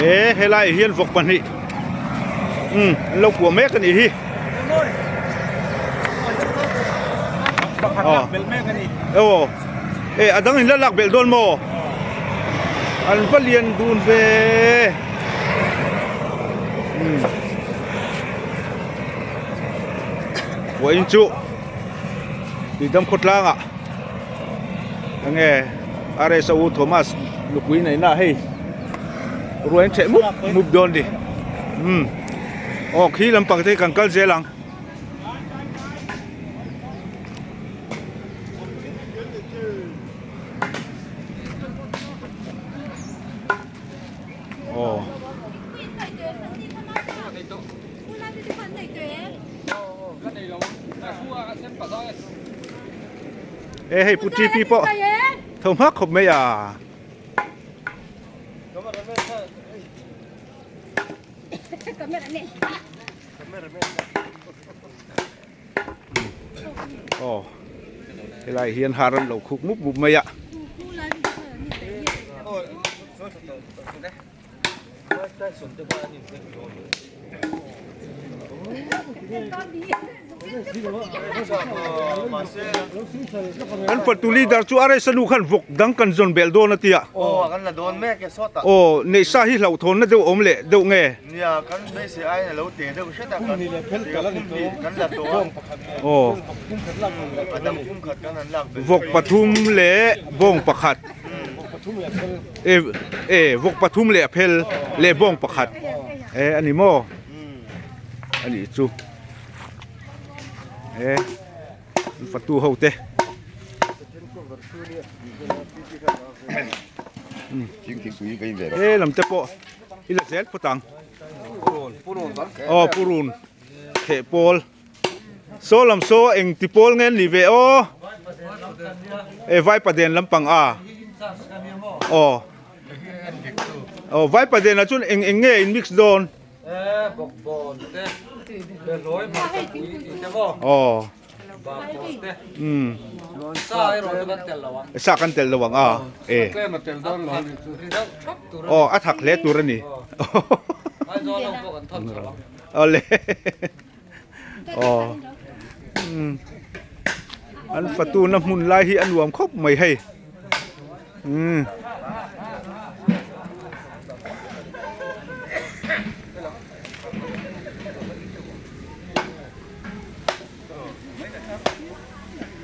He helaiah hian vawk pahnih umm an lo kuah mek a nih hi. Aw e a dang in la lak belh dawn maw? An va lian dun ve. Umm vawiin chu Tuidam khawtlangah enge RSO Thomas nupui neihna hei ruai an ṭheh mup mup dawn a ni umm aw khi lampang te hi kan kal zel ang. Aw. E hei pu TP pawh tho hma khawp mai a. Aw helai hian har an lo khuk mup mup mai a. Kan fatu leader chu RSA nu khan vawk dang kan zawn belh dawn a tia. Aw kan la dawn mek e sawtah. Aw neihsa hi hlauhthawnna deuh awm leh deuh nge? Nia kan beisei aiin a lo te deuh hret a kan kan la tawh a. Aw A dang pum khat kan han lak belh. Vawk pathum leh bawng pakhat. E e vawk pathum leh a phel leh bawng pakhat e a ni maw a nih chu e an fatu ho te he lam te pawh i la zel phawt ang aw purun theh pawl. Saw lam saw eng ti pawl nge an nih ve aw e vaipaden lampang a aw aw vaipaden ah chuan eng eng nge in mix dawn aw umm sa kan telh lo ang a e aw a thak hle tur a ni awle. Aw umm an fatu na hmun lai hi a nuam khawp mai hei umm.